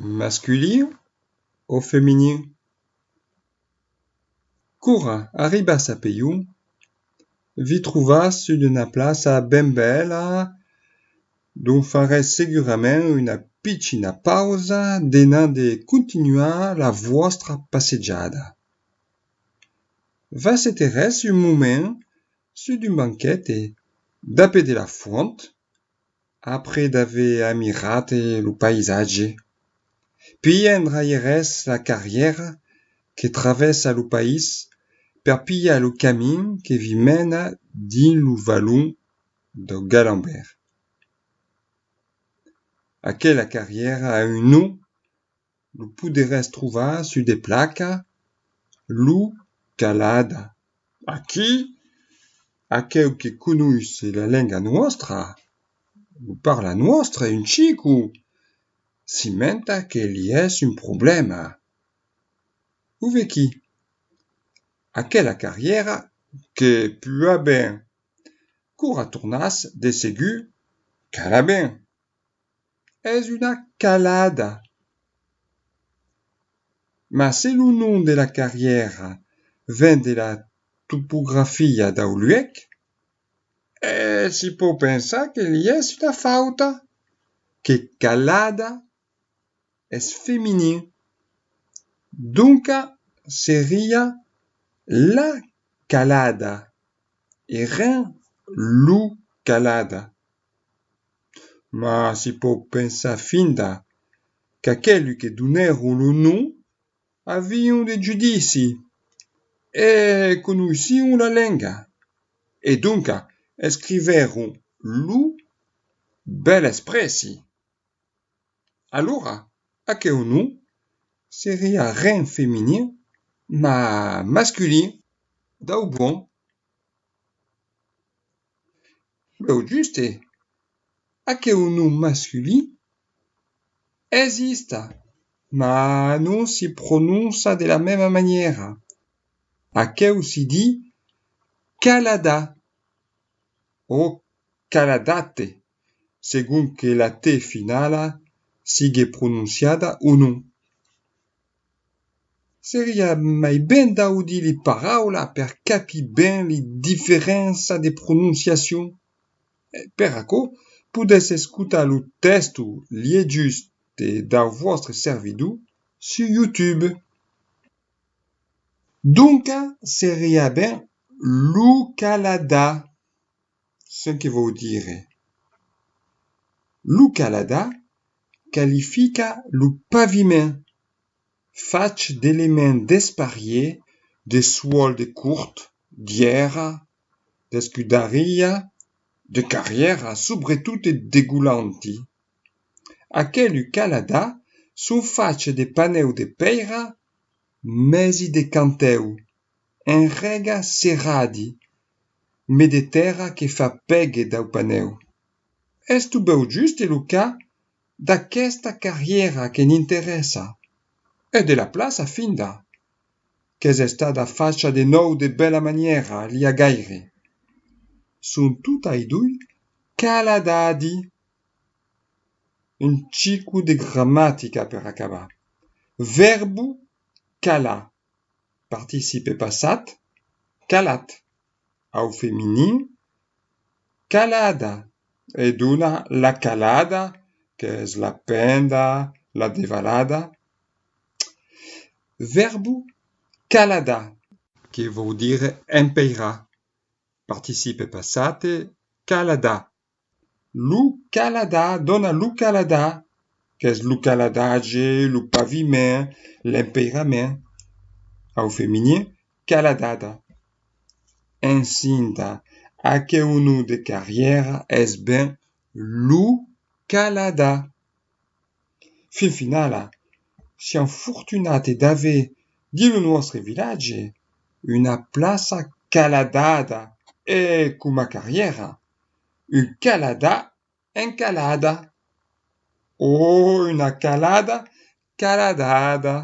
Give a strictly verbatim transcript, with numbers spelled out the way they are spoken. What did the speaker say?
Masculin o feminin? Quora arribatz a Pelhon, vi trovatz sus d'una plaça ben bèla, dont faretz segurament una pichina pausa denant de continuar la vòstra passejada. V'asseteretz un moment sus d'un banquet e, dab de la font, après d'aver amirat lo païsatge, pièi endrairetz la carrièra que travèrsa lo país per pilhar lo camin que vi mena dins lo valon dau Galambèr. Aquela carrièra a un nom, lo poderetz trovar sus de placas, lo Calada. Aquí, aqueu que conoisse la lenga nòstra, lo parla nòstre un chico, si menta que li es un problèma. O vequí, aquela carrièra que pua ben, quora tornatz, de segur, cala ben. Es una calada. Mas se lo nom de la carrièra ven de la topografia dau luec, e si pòu pensar que li es una fauta, que calada es feminin. Donca seria la Calada e ren lo Calada. Mas si pòu pensar finda qu'aquelu que donèron lo nom avion de judici e conoission la lenga, e donca escrivèron lo bèl exprèssi. Alora, aqueu nom seria ren feminin, mas masculin, dau bon. Bèu juste, aqueu nom masculin exista, mas non si prononça de la mema manièra. Aqueu si di calada o caladate, segon que la T finala sigue prononciada o non. Seria mai ben d'audir li paraulas per capir ben li diferenças de prononciacion. E per aquò, podètz escotar lo tèxto liejut dau vòstre servidor sus YouTube. Donca seria ben lo caladà, cen que vòu dire. Lo caladà qualifica lo paviment fach d'elements despariers, de suòl de cort, d'ièra, d'escudariá, de carrièra, subretot de degolanti. Aquelu caladà son fach de panèu de pèira, mesi de cantèu, en rega serradi, me de tèrra que fa pegue dau panèu. Es tot bèu juste lo cas d'aquesta carrièra que n'interèssa, e de la plaça finda, qu'es estada facha de nòu de bèla manièra li a gaire. Son totai doi caladadi. Un chico de gramatica per acabar. Vèrbo calar. Participe passat, calat. Au feminin, calada. E dona la calada, qu'es la penda, la devalada. Vèrbo caladar, que vòu dire empeirar. Participe passat, caladar. Lo caladà, dona lo caladà, qu'es lo caladatge, lo paviment, l'empeirament. Au feminin, caladada. Ensinda, aqueu nom de carrièra es ben lo Caladà. Fin finala, siam fortunati d'aver, dins lo nòstre vilatge, una plaça caladada e coma carrièra, un caladà en calada, o una calada caladada.